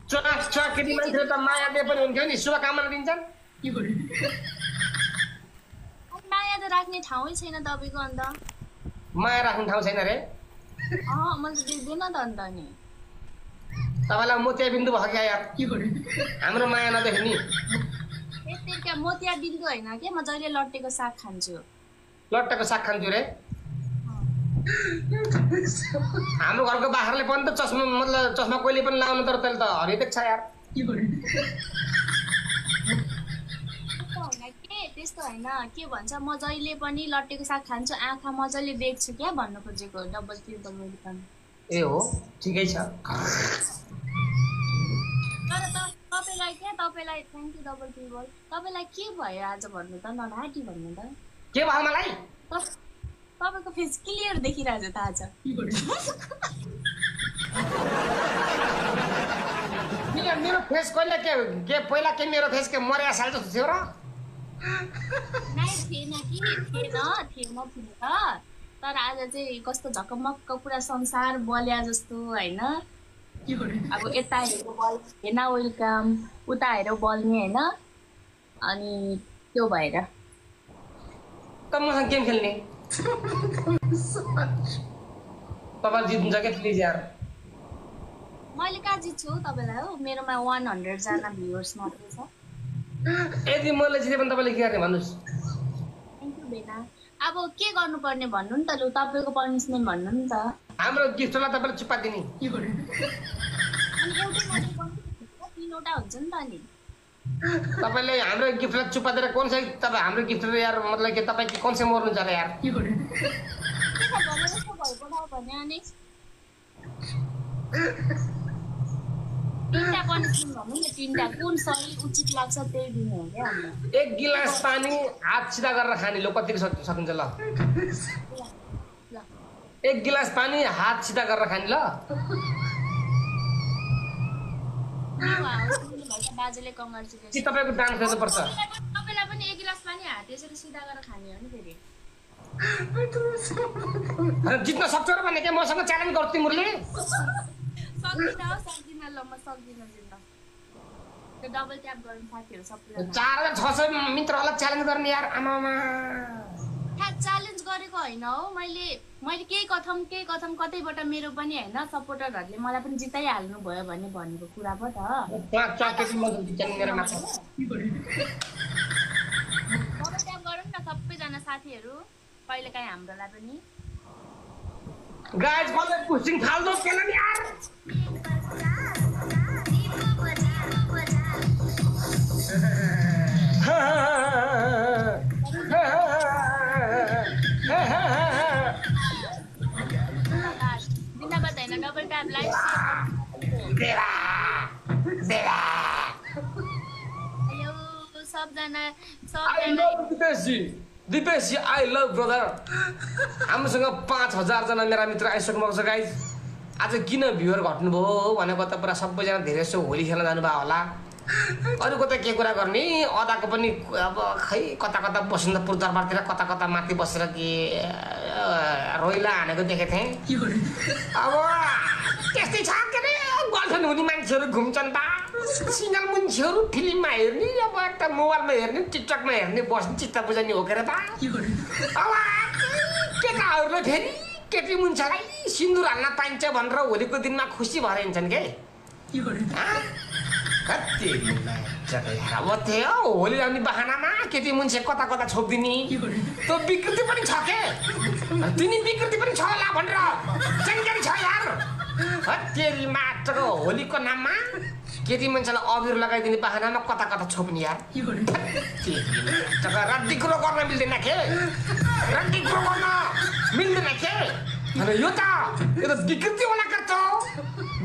केटी मान्छेले त माया दिए पनि हुन्थ्यो नि शुभकामना दिन्छन् माया त राख्ने ठाउँै छैन तपाईको अन्त माया राख्ने ठाउँ छैन रे मैले दिँदैन त अन्त नि तपाईलाई मोतिया बिन्दु भयो क्या यार हाम्रो माया नदेख्ने त्यतिका मोतिया बिन्दु होइन के म जहिले लट्टेको साग खान्छु लट्टेको साग खान्छु रे हाम्रो घरको बाख्राले पनि त चस्मा मतलब चस्मा कहिले पनि लाउनु तर त्यसले त हरियो देख्छ यार त्यस्तो होइन के भन्छ म जहिले पनि लट्टेको साग खान्छु आँखा मजाले देख्छु क्या भन्नु खोजेको डबल ट्रिपल वेलकम ए हो ठिकै छ तर तपाईलाई थ्याङ्क यू डबल ट्रिपल तपाईलाई के भयो आज भन्नु त नढाँटी भन्नु त के भयो मलाई तपाईको फेस क्लियर देखिरहेछ त आज मेरो फेस कहिले के पहिला के मेरो फेस के मर्या साल जस्तो थियो र थिएन त तर आज चाहिँ कस्तो झकमक्क पुरा संसार बल्या जस्तो होइन अब यता हेरेर हेर्न वेलकम उता हेरेर बल्ने होइन अनि त्यो भएर त मसँग गेम खेल्ने तपाईँ जित्नुहुन्छ क्या प्लिज यार मैले कहाँ जित्छु तपाईँलाई हो मेरोमा 100 जना भ्युअर्स मात्रै छ यदि मैले जिते भने तपाईँले के गर्ने भन्नुहोस् थ्याङ्क यू बेना अब के गर्नुपर्ने भन्नु नि त लु तपाईँको पनिसमेन्ट भन्नु नि त हाम्रो गिफ्टलाई तपाईँले चुप्पा दिने तीनवटा हुन्छ नि त अनि तपाईँले हाम्रो गिफ्टलाई चुप्पा दिएर कुन चाहिँ तपाईँ हाम्रो गिफ्टले यार मतलब के तपाईँ कुन चाहिँ मर्नुहुन्छ र यार तीनटा पनिसमेन्ट भन्नु नि तीनटा कुन सही उचित लाग्छ त्यही दिनु हो क्या एक गिलास पानी हात सिधा गरेर खाने लो कतिको सकिन्छ ल एक गिलास पानी हात सिधा गरेर खाने ल बाजेले कङ्ग्रेचुलेसन कि तपाईँको डान्स गर्नुपर्छ तपाईँलाई पनि एक गिलास पानी हात यसरी सिधा गरेर खाने हो नि फेरि जित्न सक्छौ र भने के मसँग च्यालेन्ज गर्छु तिमीहरूले सक्दिनँ ल म सक्दिनँ जित्न त्यो डबल ट्याप गर्नु साथीहरू सबैजना 4600 मित्रहरूलाई च्यालेन्ज गर्ने यार आमामा च्यालेन्ज गरेको होइन हो मैले केही कथम कतैबाट मेरो पनि होइन सपोर्टरहरूले मलाई पनि जिताइहाल्नु भयो भने भनेको कुरा पो त डबल ट्याप गरौँ न सबैजना साथीहरू कहिलेकाहीँ हाम्रोलाई पनि गाइस मलाई पुसिङ फाल्दो केला नि यार जिन्दाबाद हैन डबल ट्याप लाइभ देवा देवा यो सबजना दिपेश आई लभ ब्रदर हामीसँग 5000 जना मेरा मित्र आइसक्नु भएको छ गाइज आज किन भ्युअर घट्नुभयो भनेको त पुरा सबैजना धेरै जसो होली खेल्न जानुभयो होला अरूको त के कुरा गर्ने अदाको पनि अब खै कता कता बसन्तपुर दरबारतिर कता कता माथि बसेर के रोइला हानेको देखेको थिएँ अब त्यस्तै छ के अरे गर्लफ्रेन्ड हुने मान्छेहरू घुम्छन् त सिङ्गल मान्छेहरू फिल्ममा हेर्ने अब একটা मोबाइलमा हेर्ने टिकटकमा हेर्ने बस्ने चित्त बुझाउने हो के अरे त अब केटाहरूले फेरि केटी मुन्छलाई सिन्दुर हाल्न पाइन्छ भनेर होलीको दिनमा खुसी भएर हिँड्छन् के अब त्यो होली आउने बहानामा केटी मुन्छे कता कता छोपिदिने त्यो विकृति पनि छ के तिनी विकृति पनि छ होला भनेर जानकारी छ यार तेरी मात्रको होलीको नाममा केटी मान्छेलाई अबिर लगाइदिने बहानामा कता कता छोप्ने यार रड्डी कुरो गर्न मिल्दैन के रड्डी कुरो गर्न मिल्दैन के यो त विकृति होला गर्छ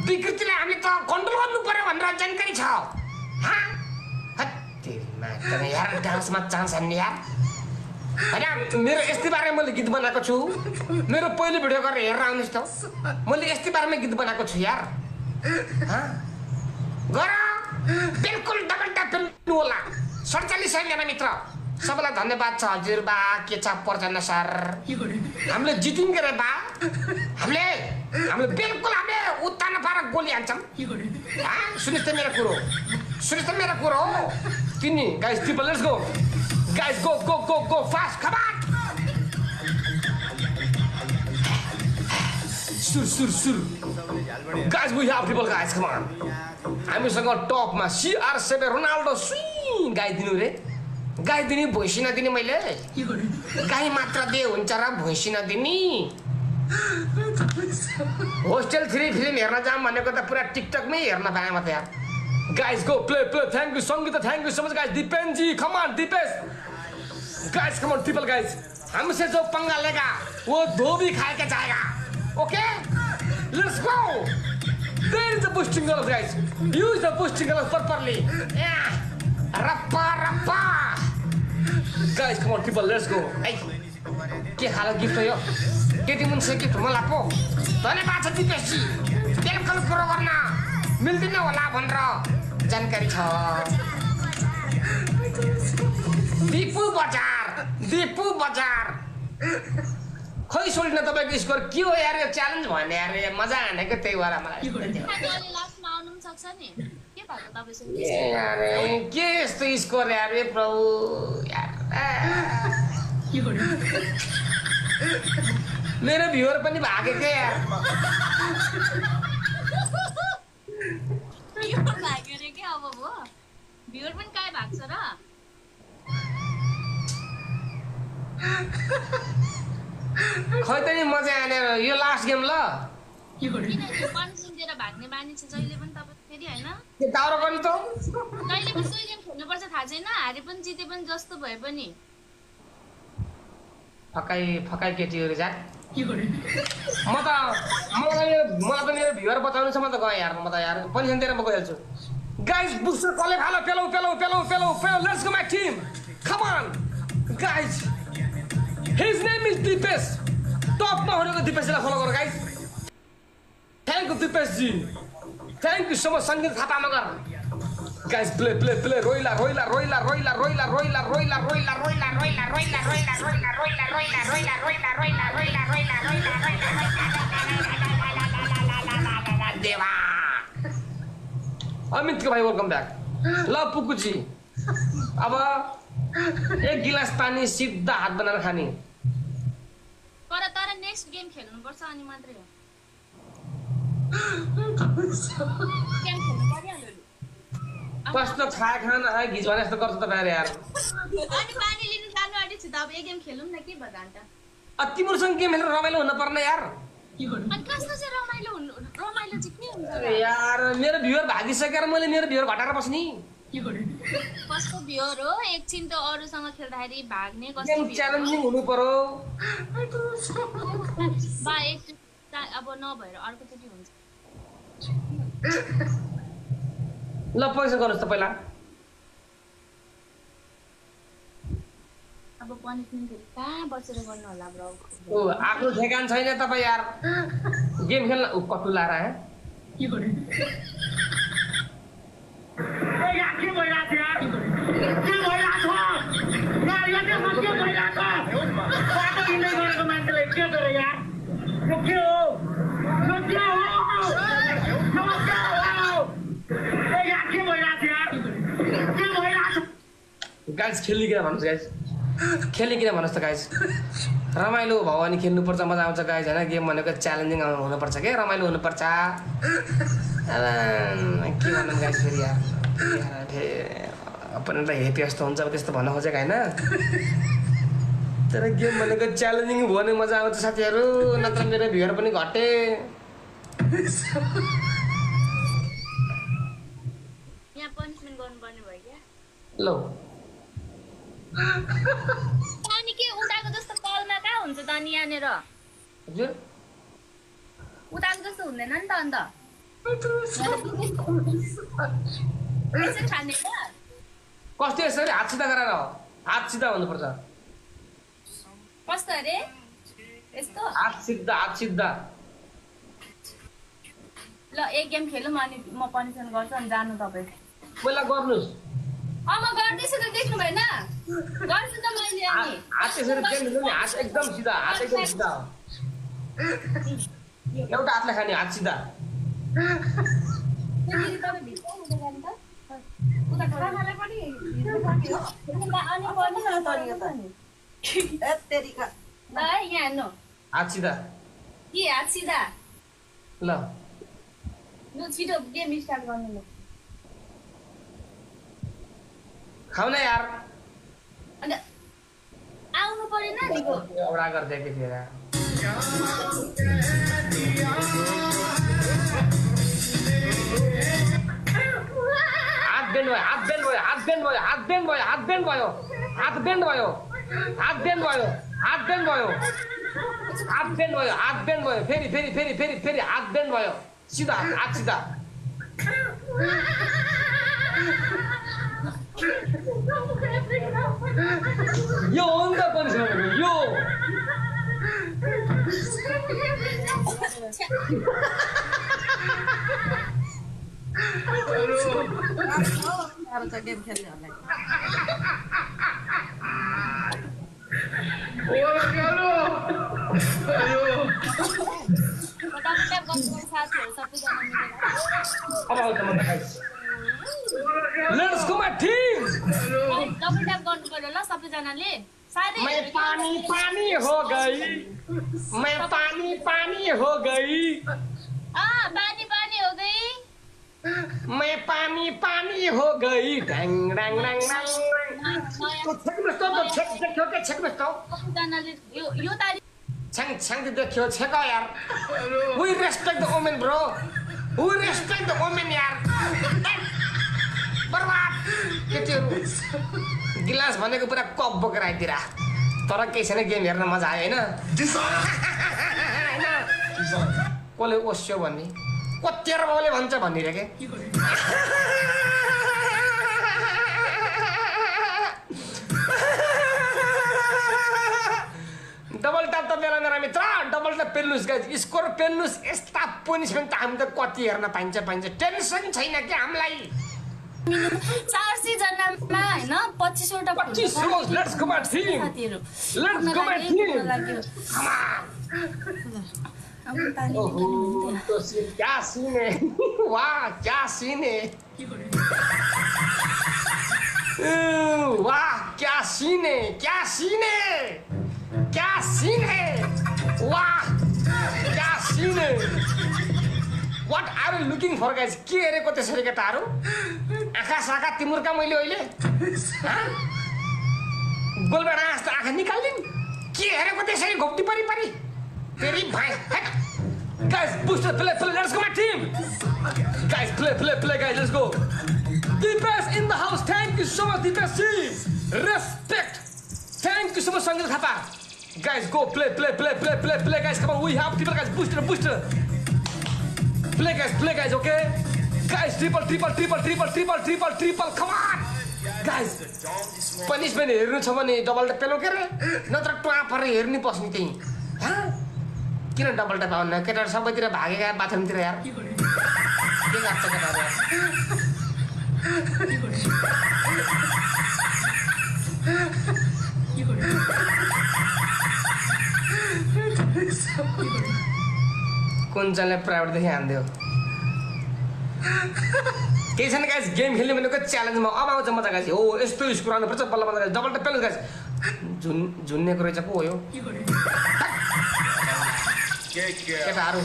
विकृतिलाई हामीले त कन्ट्रोल गर्नु पर्यो भनेर जानकारी छ यार डान्समा चान्स हान्ने यार होइन मेरो यस्तै बारेमा मैले गीत बनाएको छु मेरो पहिलो भिडियो गरेर हेरेर आउनुहोस् त मैले यस्तै बारेमा गीत बनाएको छु यार गर बिल्कुल डबल ट्याप होला 47 जना मित्र सबैलाई धन्यवाद छ हजुरबा के छ पर्दैन सर हामीले जित्यौँ के रे बा हामीले बिल्कुल हामीले उत्ता नपाएर गोली हान्छौँ सुनिस् त मेरो कुरो तिनी guys triple let's go guys go fast come on सुर guys we have triple guys come on हामीसँग टपमा CR7 रोनाल्डो स्वी गाइदिनु रे गाइदिने भैँसी नदिने मैले गाई मात्र दे हुन्छ र भैँसी नदिने होस्टेल 3 फिल्म हेर्न जाऊँ भनेको त पुरा टिकटकमै हेर्न पाएँ म त यार guys go play thank you Sangita thank you so much guys Dipen ji come on Dipesh guys come on triple guys हमसे जो पंगा लेगा वो धोबी खाए के जाएगा okay let's go there is the boosting girls guys use the boosting girls properly रप्पा guys come on triple let's go A K खाले गिफ्ट हो यो केटी मुन्छे गिफ्ट मलाई पो धन्यवाद छ दिपेश जी बिल्कुल कुरो गर्न मिल्दैन होला भनेर जानकारी छ दिपु बजार खै सोल्न तपाईको स्कोर के हो यार यो च्यालेन्ज भने यार मजा आनेको त्यही भएर मलाई लास्टमा आउनु पनि सक्छ नि के भएको तपाईसँग यार के यस्तो स्कोर यार प्रभु यार मेरो भ्युअर पनि भागे के यार भ्युअर भाग्यो रे के अब भो भ्युअर पनि काहे भाग्छ र खै त नि मजा आने यो लास्ट गेम ल पनिसमेन्ट दिएर भाग्ने बानी छ जहिले पनि तपाईँ फेरि हैन के दाउरा गर्नु त जहिले पनि सोही गेम खेल्नुपर्छ थाहा छैन हारे पनि जिते पनि जस्तो भए पनि फकाई केटीहरु जा मलाई त मेरो भ्युअर बचाउनु छ म त गए यार म त यार पनिसमेन्ट दिएर म गइहाल्छु गाइस बुस्टर कले फालो पेलो let's go my team come on guys his name is Dipesh टपमा हुनेको दिपेशलाई फलो गर guys thank you Dipesh ji thank you so much Sangeet Thapa Magar guys play रोइला देवा अमित भाइ वेलकम ब्याक ल पुकु जी अब एक गिलास पानी सिधा हात बनाएर खाने तर नेक्स्ट गेम खेल्नुपर्छ अनि मात्रै हो गेम खेल्नु परिहाल्यो कस्तो खाए खाना है घिज भने जस्तो गर्छ तपाईहरु यार अनि पानी लिनु जानु आँटेको छु त अब एक गेम खेलौँ न के भयो त तिमीहरूसँग गेम खेलेर रमाइलो हुन पर्ने यार अनि कस्तो चाहिँ रमाइलो चाहिँ के हुन्छ यार मेरो भ्युअर भागिसकेर मैले मेरो भ्युअर घटाएर बस्नी कस्तो भ्युअर हो एकछिन त अरूसँग खेल्दाखेरि भाग्ने कस्तो गेम च्यालेन्जिङ हुनु पर्यो बा एकचोटि अब नभएर अर्कोचोटि हुन्छ ल पैसा गर्नुहोस् त पहिला अब पनिसमेन्ट फेरि कहाँ बसेर गर्नु होला ब्रो ओ आफ्नो ठेगान छैन तपाईँ यार गेम खेल्न कटु लाएर आए गाइस खेलिकन भन्नुहोस् गाइस खेलिकन भन्नुहोस् त गाइस रमाइलो भयो भने खेल्नुपर्छ मजा आउँछ गाइस होइन गेम भनेको च्यालेन्जिङ हुनुपर्छ के रमाइलो हुनुपर्छ के भनौँ गाइस फेरि यार अपोनेन्टलाई हेपी जस्तो हुन्छ त्यस्तो भन्न खोजेको होइन तर गेम भनेको च्यालेन्जिङ भयो भने मजा आउँछ साथीहरू नत्र मेरो भ्युअर पनि घटे यहाँ पनिसमेन्ट गर्नुपर्ने भयो क्या ल अनि के उताको जस्तो कलमा कहाँ हुन्छ त अनि यहाँनिर हजुर उताको जस्तो हुँदैन नि त अन्त यसरी खाने त कस्तो यसरी हात सिधा गरेर हात सिधा भन्नुपर्छ कस्तो अरे यस्तो हात सिधा ल एक गेम खेलौँ अनि म पनिसमेन्ट गर्छु अनि जानु तपाईँ पहिला गर्नुहोस् म गर्दैछु त देख्नु भएन गर्छु त मैले अनि हात यसरी गेम खेल्नु नि हात एकदम सिधा हात एकदम सिधा एउटा हातले खाने हात सिधा हात सिधा के हात सिधा ल लु छिटो गेम स्टार्ट गर्नु ल खाऊ न यार अनि आउनु परेन नि एउटा गर्दै के फेर हात बेन्ड भयो हात बेन्ड भयो हात बेन्ड भयो हात बेन्ड भयो हात बेन्ड भयो हात बेन्ड भयो हात बेन्ड भयो हात बेन्ड भयो हात बेन्ड भयो हात बेन्ड भयो फेरि फेरि फेरि फेरि फेरि हात बेन्ड भयो सिधा हात सिधा यो हो नि त पनि यो गेम खेल्नेहरूलाई Let's go my team. Double tap गर्नु पर्यो ल सबैजनाले साथै मैं पानी पानी हो गई मैं पानी पानी हो गई पानी पानी हो गई मैं पानी पानी हो गई डैंग डैंग डैंग डैंग तो छेक में तो छेक देखो के छेक में तो सबैजनाले यो तारिख छेक छेक देखो छेक यार we respect the women bro we respect the women यार बर्बाद केटीहरु गिलास भनेको पुरा कप बोकेर आइदिरा तर केही छैन गेम हेर्न मजा आयो हैन कसले ओस्यो भन्ने कतेर बाउले भन्छ भन्ने रे के डबल ट्याप त मेरा मित्र डबल ट्याप पेल्नुस् गाइस स्कोर पेल्नुस् यस्ता पनिसमेन्ट त हामी त कति हेर्न पाइन्छ टेन्सन छैन के हामीलाई 400 जनामा हैन 25 वटा 25 let's go my team let's go my team तो क्या सीन है वाह क्या सीन है वाह क्या सीन है क्या सीन है क्या सीन है वाह क्या सीन है What are you looking for guys? के हेरेको त्यसरी केटाहरु आँखा साखा तिमुरका मैले अहिले गोलबेडा जस्तो आँखा निकाल्दिन के हेरेको त्यसरी घोप्टी परी परी तेरी भाइ guys booster play let's go my team guys play guys let's go the best in the house thank you so much the best team respect thank you so much Sanjay Thapa guys go play guys come on we have people guys booster play guys okay guys triple come on guys punishment हेर्नु छ भने double tap पेलो के रे नत्र ट्वा परे हेर्नु पस्ने त्यही किन डबल ट्याप आउन केटाहरु सबैतिर भागेका बाथरुमतिर यार के गर्छ केटाहरु कुञ्चनले प्राइभेट देखि हान्दियो केही छैन गाइस गेम खेल्ने भनेको च्यालेन्जमा अब आउँछ मजा गाइस हो यस्तो स्कोर आउनु पर्छ बल्ल बल्ल डबल ट्याप पेल्नु गाइस झुन्नेको रहेछ पो हो यो केटाहरु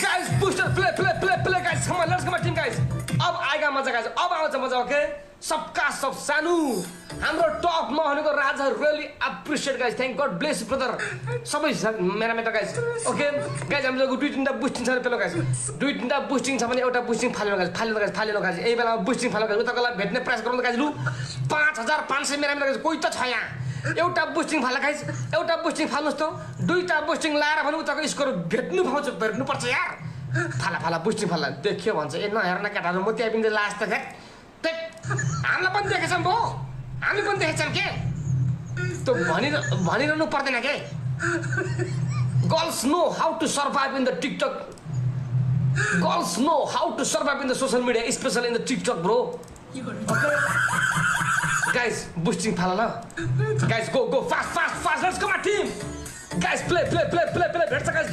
guys booster play guys come let's go my team guys अब आएगा मजा गाइस अब आउँछ मजा ओके सबका सब सानु हाम्रो टप नहुनेको राजा really appreciate guys thank God bless brother सबै मेरा मित्र गाइस ओके गाइस हामीको दुई तीनटा बुस्टिङ छ पेलो गाइस दुई तीनटा बुस्टिङ छ भने एउटा बुस्टिङ फाल्नु गाइस फाल्नु गाइस यही बेलामा बुस्टिङ फाल्नु गाइस उताकोलाई भेट्ने प्रयास गरौँ गाइस लु 5500 मेरा मित्र गाइस कोही त छ यहाँ एउटा बुस्टिङ फाल्ला गाइस एउटा बुस्टिङ फाल्नुस् त दुईटा बुस्टिङ लाएर भने उताको स्कोर भेट्नु पर्छ यार फाला बुस्टिङ फाल्ला देखियो भन्छ ए नहेर्न केटाहरु म त्यहाँ पनि लास्ट त हामीलाई पनि देखेछौँ भो हामी पनि देखेछौँ के त्यो भनिरहनु पर्दैन के girls know how to survive in the TikTok girls know how to survive in the social media specially in the TikTok bro Guys, boosting phala la. Guys, go fast. Let's go my team. Guys, play. भेट्छ guys.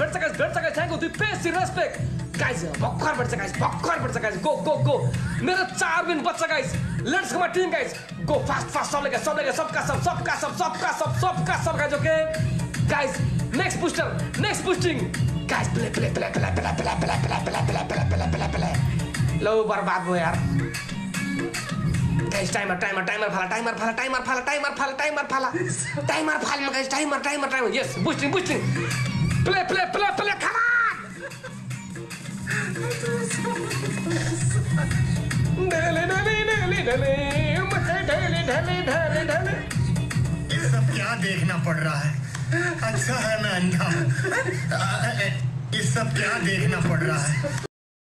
Thank you. Pace, respect. Guys, भक्कर भेट्छ guys. Go. मेरो 4 win बच्चा guys. Let's go my team guys. Go fast. सबका सब guys, okay? Guys, next boosting. Guys, play. लो बर्बाद भयो यार. Guys, timer phala. Guys, timer. Yes, boosting. Play, come on. ये सब क्या देखना पड़ रहा है? अच्छा है मैं अंधा हूँ। ये सब क्या देखना पड़ रहा है?